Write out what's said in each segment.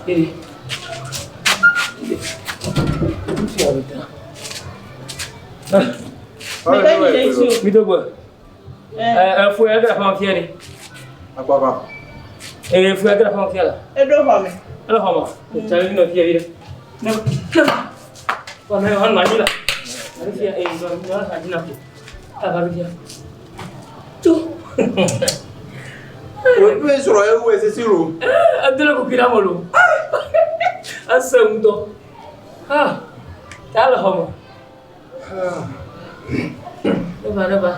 Ee. Fia be ta. Mi do gbe. Ɛ fu ya gara fia ni. Akpapa. Ɛ fu ya gara fia la. Eɖo xɔ me. Ele xɔ me. Tsali nɔ fia yi ɖe. Ne wa ne wa nɔ anyi la. Ale fia ɛ nɔ nɔ anyi na fi. Ava fia. Tso. O tu srɔ̃ ewu sisi lo. Edele kuku na mo lo. Ese ŋutɔ. Ah. Ta le xɔ me. Ne va ne va.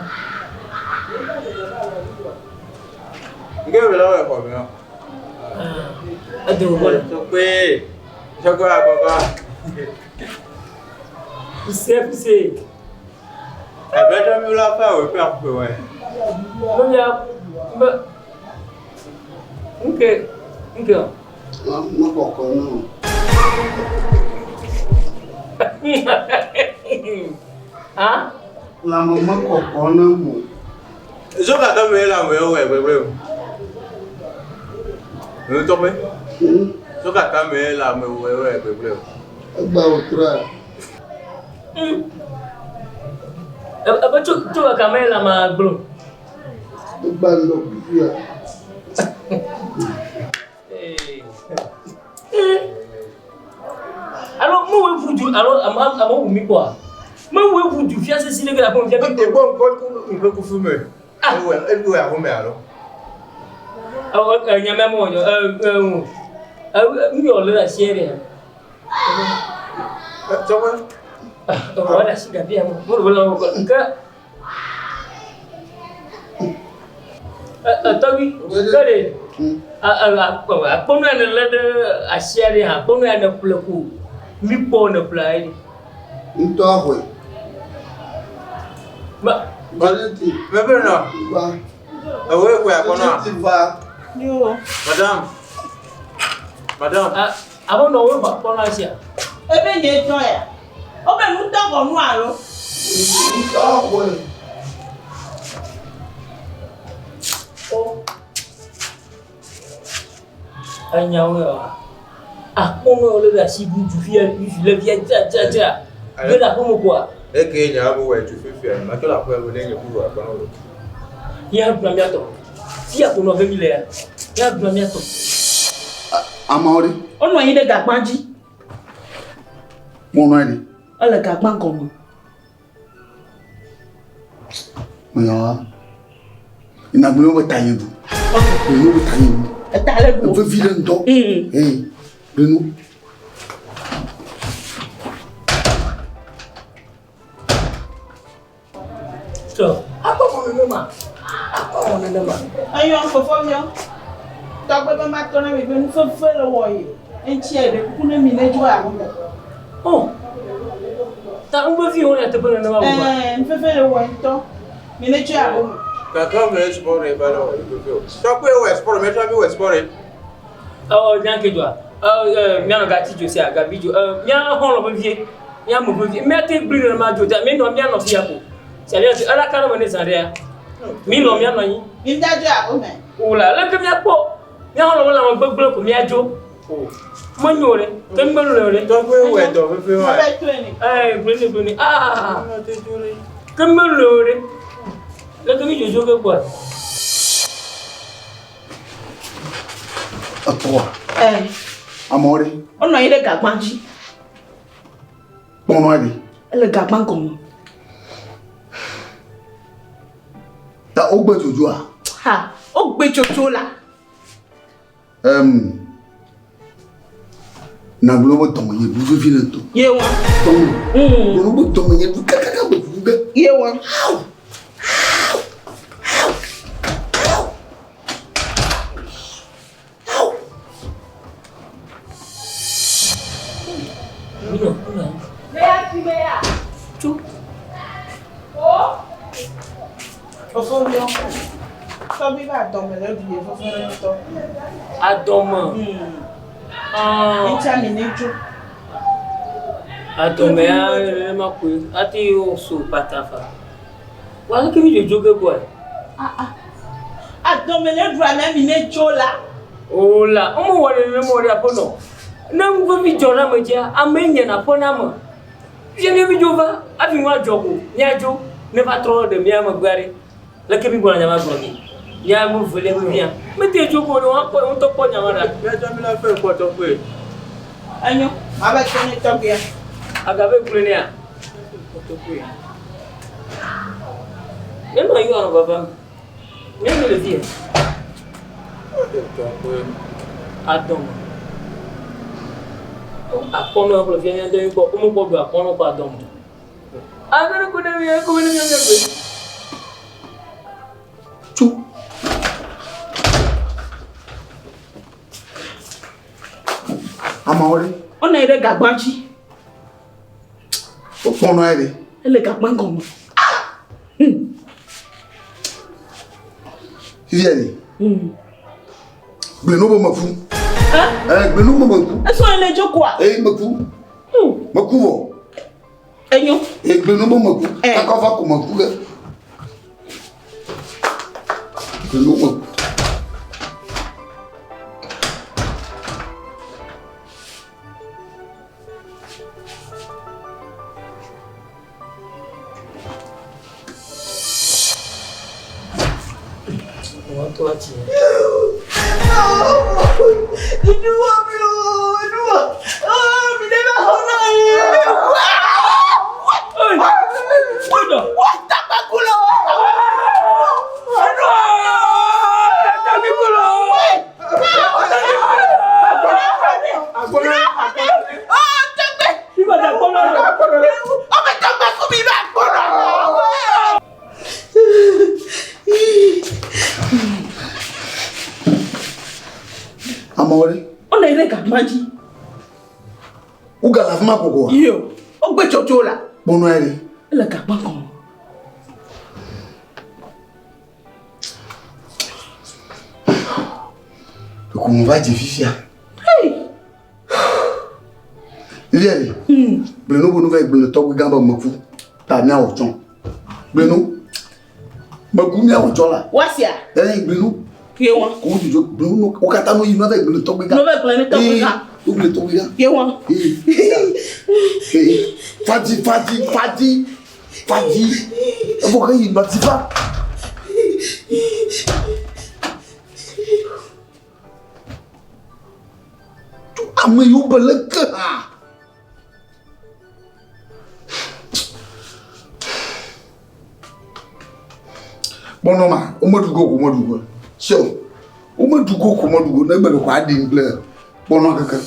Nke be la wɔ xɔ me. Edo gbɔ. Tɔgbe. Tɔgbe akpapa. Fuse fuse. Ɛbɛtɔ mi la fɛ o ƒe aƒe wɔ. Mo ya be. Nke nke. Ma kɔkɔ nɔ. Ah? Lãme mekɔkɔ na mo. Zo kaka me la me wɔ gbegbe o. Nu tɔgbe. Zo kaka me la me wɔ gbegbe o. Egba wòtrɔa? Ebe tso tso kaka me la ma gblɔ. Egba ŋdɔ kukuia. Alo mewoe ʋu du alo ame ame wu mi kpɔa? Mewoe ʋu du fia sesi ɖe ge le aƒeme fia. Egbɔ ŋkɔ ŋkɔ kufu me. Ewe ewe ahome alo. Ɔ ɛ nyame mo ɛ ɛ ɛ nu yɔ le asi ɖe. Tɔgbe. Ɔ wala si gabi ya mo. Mo le wo ke. Tɔgbi ke ɖe akpɔnu ya nèlé ɖe asia ɖe akpɔnu ya nèƒle ko mi kpɔ nèƒle ayi. Ŋutɔ xɔe. Ma. Valenti. Mebe nɔ. Va. Ewoe xɔe akpɔnua. Valenti va. Yo. Madame. Madame. Abo nɔ wo xɔ akpɔnua sia. Ebe nye tɔ ya. Wobe nutɔ xɔ nu alo? Ŋutɔ xɔe. O. Enyawo ya. Akpɔnɔ le ɖe asi ɖu fia le fia dza dza dza. Ge le aƒeme koa. Eke nya bo wɔ tu fifia. Ma to la ƒe bo ne nye ku akpɔnɔ lo. Ya gblɔ mía tɔ. Fia ko nɔ ge mi le ya. Ya gblɔ mía tɔ. Amewo ɖe. Wonɔ anyi ɖe gagba dzi. Wonɔ anyi. Ele gagba gɔme. Menyawa. Nagblɔ be ta ye ɖu. Gblɔ be ta ye ɖu. Eta le ɖu. Vevi ɖe ŋutɔ. Ee. Gblɔ nu. Tɔ. Akpɔ mɔ nenema. Akpɔ mɔ nenema. Eyɔ fofo miɔ. Tɔgbe be matɔ na mi be nufefe le wɔ ye. Eŋuti eɖe kuku ne mi ne dzo aƒeme. Oh. Ta ŋgbe vi wo le teƒe nenema wo ba. Ɛɛ nufefe le wɔ ŋutɔ. Mi ne dzo aƒeme. Kaka me sport e ba la wɔ fefe o. Tɔgbe wɔ sport me tɔ mi wɔ sport e. Ɔ nyanke dzoa. Ɔ mianɔ gati dzo sia gabi dzo. Ɔ mia xɔlɔ vevie. Mia me vevie. Mia te gblẽ nenema dzo ta mi nɔ mia nɔ fia ko. Sia mia ela ka ɖe me ne zã ɖea. Mi nɔ mia nɔ anyi. Mi da dzo aƒeme. O la leke mia kpɔ. Mia xɔlɔ me lãme gbegblẽ ko mia dzo. O menyo ɖe. Ke mi melɔe ɖe. Tɔgbe wɔ dɔ fefe wa. Mebe toe ne. Ɛɛ gblẽ ne gblẽ ne. Aa. Ke mi melɔe ɖe. Leke mi dzodzo ke kpɔa. Etɔa. Ɛɛ. Amewo ɖe. Wonɔ anyi ɖe gagba dzi. Kpɔnɔ ɖe. Ele gagba gɔme. Ta wogbe dzodzoa? Ha, wogbe dzodzo la. Nagblɔ be dɔme nye ɖu vevi le ŋutɔ. Ye wa. Dɔme. Gblɔ be dɔme nye ɖu kakaka be ɖu ge. Ye wa. Fofo miɔ. Tɔgbi be adɔme le ɖu ye fefe ɖe ŋutɔ. Adɔme. Ŋutsa mi ne dzo. Adɔme ya ne ma koe ate yo so pata fa. Wa ke mi dzodzo ke gbɔe. Ah ah. Adɔme le ɖu ame mi ne dzo la. O la, omo wɔ ne ne mo ɖe aƒenɔ. Ne nu vevi dzɔ ɖe ame dzia, amee nyena aƒe na ame. Fifia mía vi dzo va hafi nua dzɔ ko míadzo ne va trɔ ɖe mía megbea ɖe, leke mígbɔna nya ma gblɔ ge? Mía ame evelia vevia mete dzo ko ne woakpɔ ŋutɔ kpɔ nya ma ɖa. Míatsɔ mí la fɛ kpɔ tɔgbe. Enyo, mava tsɔ ne tɔgbea. Agave gblɔe nɛa? Míanɔ anyi anɔ vavam. Míanɔ le fi ya. Adɔme. Akpɔnɔ kple fia míadɔ kpɔ womekpɔ ɖu akpɔnɔ kɔ adɔme. Ame ko ne mi ko ne mi mi gbe. Tso. Amewo ɖe. Wonɔ anyi ɖe gagba dzi. Wokpɔnɔ ya ɖe. Ele gagba gɔme. Fifia ɖe. Gblẽ nu be meku. Ɛ gblẽ nu be meku. Esɔ ele dzo koa? Ee meku. Meku vɔ. Enyo. Ee gblẽ nu be meku. Kakɔ va ko meku ke. Gblẽ nu meku. Amewo ɖe. Wonɔ anyi ɖe gagba dzi. Wogale afi ma gogoa? Iyo, wogbe tsotso la. Kpɔnɔ ya ɖe. Ele gagba gɔme. Ɖeko meva dze fifia. Fifia ɖe. Gblẽ nu be nu va yi gblẽ tɔgbi gã be meku ta míawɔ tsɔ. Gblẽ nu. Meku míawɔ tsɔ la. Woasia. Ee gblẽ nu. Ke wa. Ko dzodzo gblẽ nu wo katã nu yi nu va yi gblẽ tɔgbi gã. Nu va gblẽ ne tɔgbi gã. Wo gblẽ tɔgbi gã. Ke wa. Ee. Fadzi fadzi fadzi fadzi. Efɔ ke yi nɔ tifa. Ame yiwo be leke hã. Kpɔnɔ ma, womeɖu go ko meɖu go. Sio, womeɖu go ko meɖu go. Ne gbe ɖeko aɖi ŋgble kpɔnɔ keke.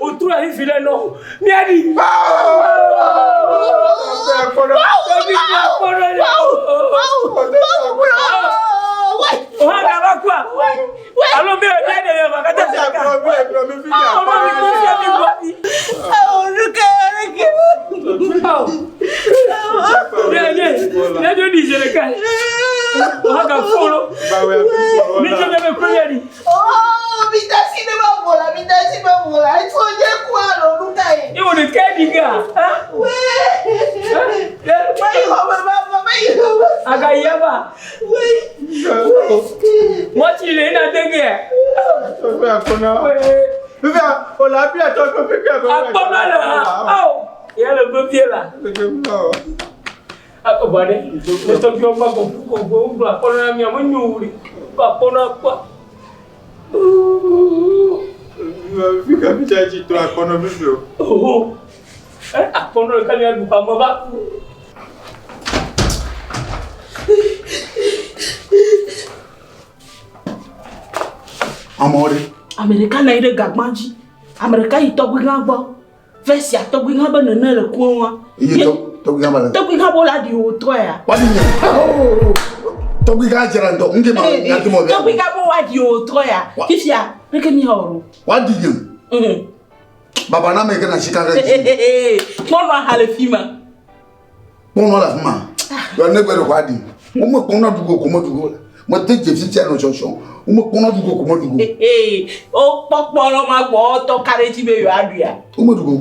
Wòtrɔ ayi vi ɖe nɔ. Míaɖi. Alo mi mi ɖe mi ma kata se ka. Ɔmɔ mi kɔ fia mi gbɔ mi. Ne ne ne do di zere ka. Wa ka folo. Mi jɛ mi bɛ kulo yɛ di. Oh, mi dasi ne ma vola, mi dasi ma vola. Etso nye ku alo nu ka ye. I wo de kɛ di ka. Wee. Mayi xɔme ma va, mayi xɔme. A ka yaba. Wee. Mɔtsi le ina dege. Akpɔnɔ le ha. Awo. Yɛ le vevie la. Akpɔ ɖe. Ne tɔgbiwo va gbɔ gbɔ gbɔ akpɔnɔ na mia me nyo wuli. Akpɔnɔ akpɔ. Oho. Akpɔnɔ ɖeka mia ɖu ame va ku. Amewo ɖe. Ame ɖeka nɔ anyi ɖe gagba dzi. Ame ɖeka yi tɔgbui gã gbɔ. Vɛ sia tɔgbui gã be nene le kua wa. Eye tɔgbui gã ba le. Tɔgbui gã bo la ɖi wò trɔ ya. Wa ɖi nye. Tɔgbui gã dzra ŋutɔ. Ŋke ma nyati mɔ. Tɔgbui gã bo wa ɖi wò trɔ ya. Fifia leke mi wɔ ɖo? Wa ɖi nye. Baba na me ke na sika ɖe dzi. Kpɔnɔ ha le fi ma. Kpɔnɔ le afi ma. Yɔ ne gbe ɖe wa ɖi. Wome kpɔnɔ ɖu go ko me ɖu go. Mete dze fifia nɔ tsɔtsɔ. Wome kpɔnɔ ɖu go ko me ɖu go. Wo kpɔ kpɔnɔ ma gbɔ tɔ ka ɖe dzi be yewoa ɖuia. Wome ɖu go.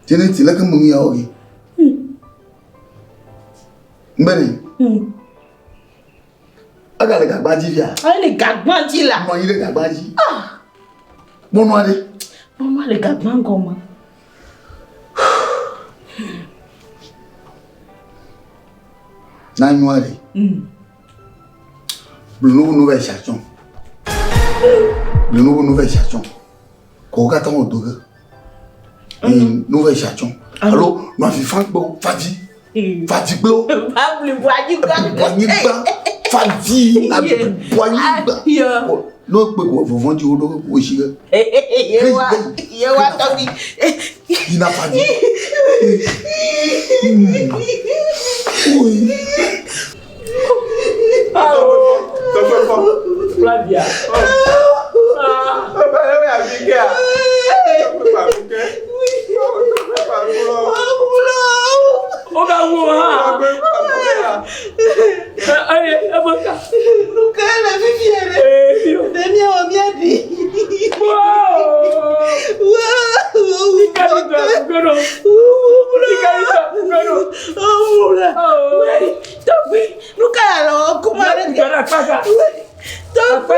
Tene ti leke me nu ya wɔ ge. Mbene. Ega le gagba dzi fia. Ele gagba dzi la. Nɔ anyi ɖe gagba dzi. Kpɔnɔ aɖe. Kpɔnɔ le gagba gɔme. Na nyɔa ɖe. Blu nu va sia tsɔ. Blu nu va sia tsɔ. Kɔwo katã wɔ do ge. Nu va sia tsɔ. Alo nɔ avi fa gbɔ fadzi. Fadzi gbɔ. Babli bu anyigba. Bu anyigba. Fadzi. Bu anyigba. N'o kpe ko vɔvɔ̃ dzi wo ɖo wo si ge. Yewa yewa tɔgbi. Yina fadzi. Flavia. O ka wo ha. Ayi, ebe ka. Nuka le fifia ɖe? Ɖe míawɔ mía ɖi. Wow. Wow. Ikari do agbero. Ikari do agbero. Tɔgbi, nuka le wɔ kuma ɖe? Gbara kpaka. Tɔgbi.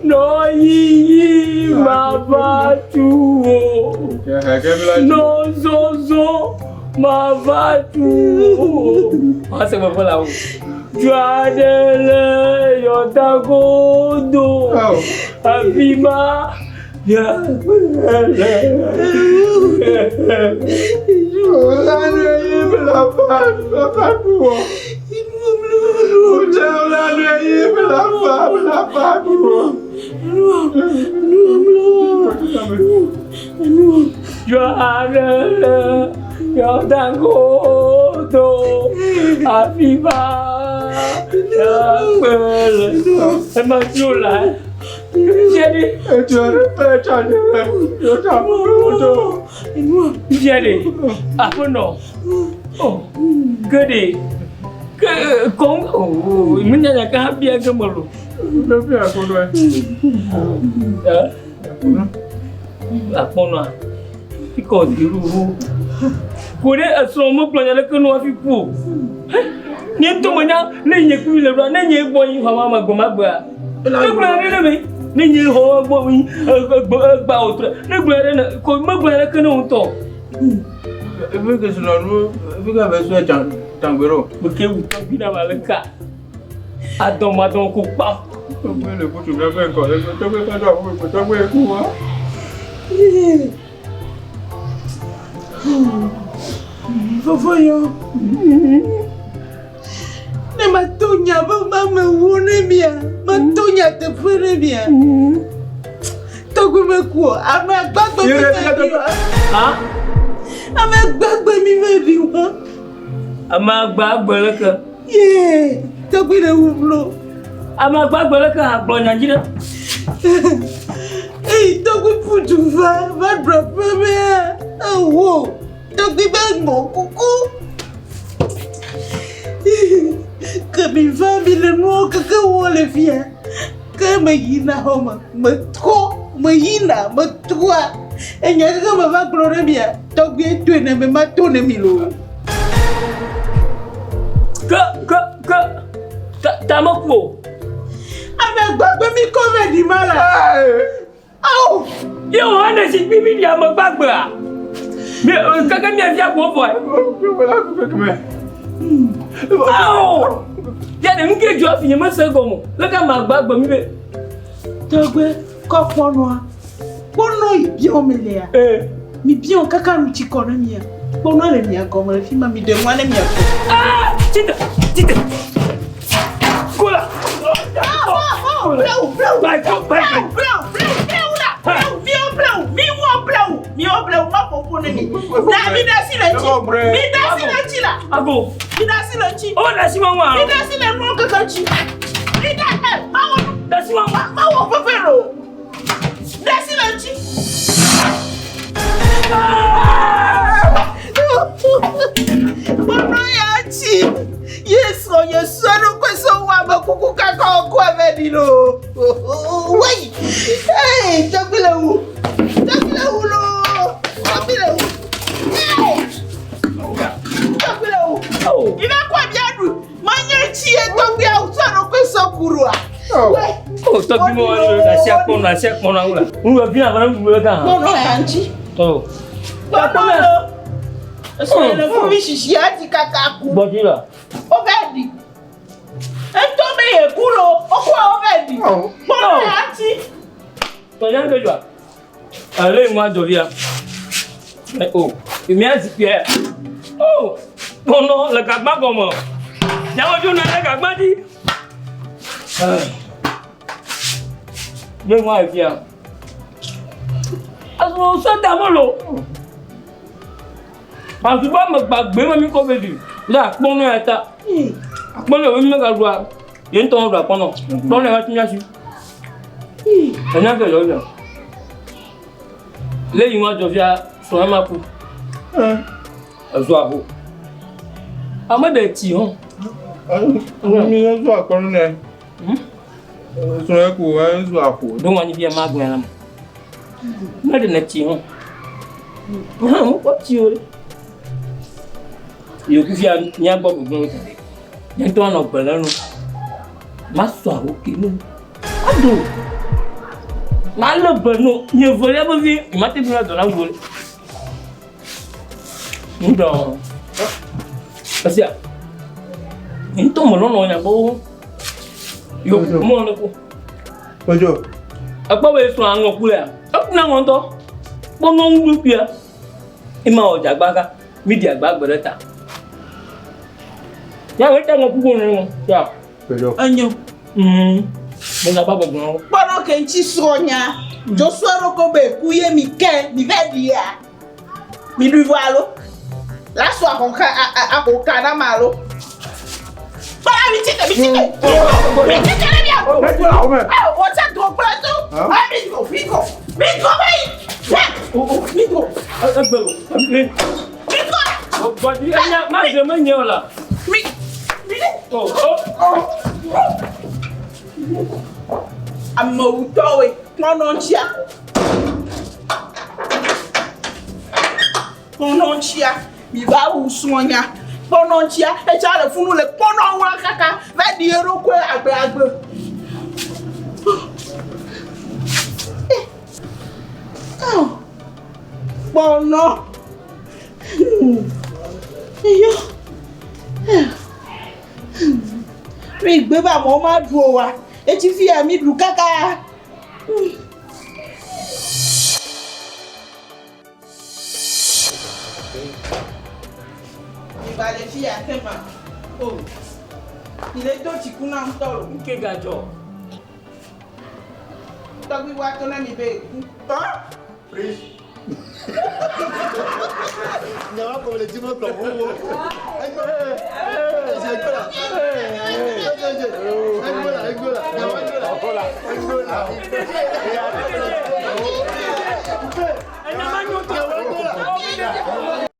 No yi ma va tu o. No zozo ma va tu o. Wọ́n sọ fún la o. Juadele yọ̀dàgòdò. Àfi má yà pẹ̀lẹ́. Yɔdan godo afi ma akpele ema tso la fiaɖe fiaɖe aƒenɔ o geɖe ke kɔm o menya nya ka bia ge melo. Akpɔnɔa ikɔ ziru ko ɖe esrɔ̃ megblɔ nya ɖeke no hafi ku o. Nye ŋutɔ menya ne nye kpli le ɖoa ne nye gbɔ yi xɔ ma me gbe ma gbea. Ne gblɔ ɖe ne me ne nye xɔ gbɔ yi egbe egba o trɔ ne gblɔ ɖe ne ko megblɔ ɖeke ne ŋutɔ. Efi ke srɔ̃nu efi ke be srɔ̃ tangbe ɖo. Meke wu tɔgbi na ma le ka. Adɔmadɔ ko kpam. Tɔgbe le kutu ɖe ƒe ŋgɔ le tɔgbe ƒe ɖo aƒe tɔgbe ku wa. Fofo yo. Ne mato nya be mamewo ne mia, mato nya teƒe ne mia. Tɔgbe meku o, ame gbagbe mi ve ɖi wa. Ame gbagbe mi ve ɖi wa. Ame gbagbe le ke. Ye, tɔgbe le wu blo. Ame gbagbe le ke agblɔ nya dzi ɖe. Eyi tɔgbe ƒu du va, va ɖu aƒe mea, ewo, tɔgbe be ŋɔ kuku. Ke mi va mi le nuwo keke wɔ le fia. Ke me yina xɔ me, metrɔ, me yina, metrɔa. Enya keke me va gblɔ ɖe mia, tɔgbe toe ne me ma to ne mi loo. Ke, ke, ke, ta, ta meku o. Ame gbagbe mi kɔ ve ɖi ma la. Ao! Ye wò hã ne zikpui mi ɖi ame gbagbea. Mi keke mia via ko vɔe. Ao! Ya ɖe nu ke dzɔ hafi nye mese egɔme o. Leke ame gbagbe mi be. Tɔgbe kɔ kpɔnɔa. Kpɔnɔ yi biɔ me lea. Ee. Mi biɔ kaka nu tsi kɔ ne mia. Kpɔnɔ le mia gɔme le fi ma mi ɖe nua ne mia kpɔ. Ah! Tite! Tite! Kola! Blewu, blewu, blewu, blewu, blewu, blewu la, blewu, miwo blewu, miwo blewu, miwo blewu, ma ƒoƒo ne mi. Na mi ɖe asi le ŋuti, mi ɖe asi le ŋuti la. Ago. Mi ɖe asi le ŋuti. O ɖe asi ma ŋua. Mi ɖe asi le nuwo keke ŋuti. Mi ɖe ɛ ma wɔ. Ɖe asi ma ŋua. Ma wɔ veve lo. Ɖe asi le ŋuti. Kpɔnɔ ya tsi. Ye srɔ̃ nye srɔ̃ ɖokui sɔ wɔ ame kuku kaka wòku ame ɖi loo. Wei! Ee, tɔgbi le wu. Tɔgbi le wu loo. Tɔgbi le wu. Ee! Tɔgbi le wu. Mi va kɔ abia ɖu. Manye tsi ye tɔgbi awu sɔ ɖokui sɔ ku ɖoa. Wei! O tɔgbi mo ɖe asi akpɔnɔ asi akpɔnɔ awu la. Nu bɛ bina fana nu bɛ kan. Kpɔnɔ ya ŋuti. O. Kpɔnɔ lo. Esrɔ̃ le fuvi sisi ati kaka ku. Gbɔdzi la. Wova ɖi. Etɔ be yeku lo, wokɔ wova ɖi. Kpɔnɔ ya ŋuti. Tɔnya ke dzɔa. Ale ŋua dzɔvia. O, mía zikpuia. O, kpɔnɔ le gagba gɔme. Nyawo dzo nɔ le gagba dzi. Le ŋua fia. Azɔ se da melo. Azuba me gbagbe me mi kɔ be ɖi. Le akpɔnɔ ya ta. Akpɔnɔ ye mi megaɖua. Ye ŋutɔ ɖu akpɔnɔ. Kpɔnɔ ya ti mía si. Enya ke dzɔdzɔ. Le yi ŋua dzɔvia srɔ̃ ma ku. Ezu aho. Ame ɖe tsi hã. Mi ezu akpɔnɔ nɛ. Srɔ̃ ku ezu aho. Ɖo ŋua nyi fia ma gblẽ la me. Me ɖe ne tsi hã. Hã mo kpɔ tsi o. Yeku fia mía gbɔ gbogbo ta ɖe. Nye ŋutɔ anɔ gbe le nu. Ma sɔ aho ke nu. Ado. Ma lé be no. Nye velia vevi. Ma te ŋu adɔ na wu. Ŋdɔ. Esia. Ŋutɔ me lɔlɔ nya gbɔ. Yo mɔ ne ko. Ojo. Ekpɔ be srɔ̃ aŋɔ ku lea. Eku na ŋɔ ŋutɔ. Kpɔ nɔ ŋu kuya. Ema wɔ dzagba ka. Mi di agba gbe ɖe ta. Ya wɔ ta ŋɔ ku go ne ŋɔ. Ya. Enyo. Mɛ ba gbɔgbɔ. Kpɔnɔ ke ŋuti srɔ̃nya. Dzosua ɖo ko be ku ye mi ke mi va ɖia. Mi ɖui vɔ alo? La sɔ ahɔka ahoka na ma alo? Kpɔnɔ mi tsi te mi tsi te. Mi tsi te ɖe mia. Wò tsa dro kple to. Mi dro mi dro mi dro be yi. Mi dro. Egbe o. Mi. Mi dro. Bɔdi enya ma ze me nye o la. Mi. Mi ɖe. O o. Amewutɔwoe kpɔnɔ ŋutia. Kpɔnɔ ŋutia. Mi va wu srɔ̃nya. Kpɔnɔ ŋutia. Etsa le funu le kpɔnɔ wla kaka va ɖi eɖokui agbe agbe. Kpɔnɔ. Eyo. Mi gbe be amewo ma ɖu o wa. Etsi fi ya mi ɖu kaka. Mi ba le fi ya ke ma. O. Mi le do dziku na ŋutɔ lo. Nke gadzɔ. Tɔgbi wa to na mi be eku. Tɔ. Nyama kɔ le dzi me kplɔ ƒoƒo. Egbe la, egbe la, nyama egbe la, egbe la.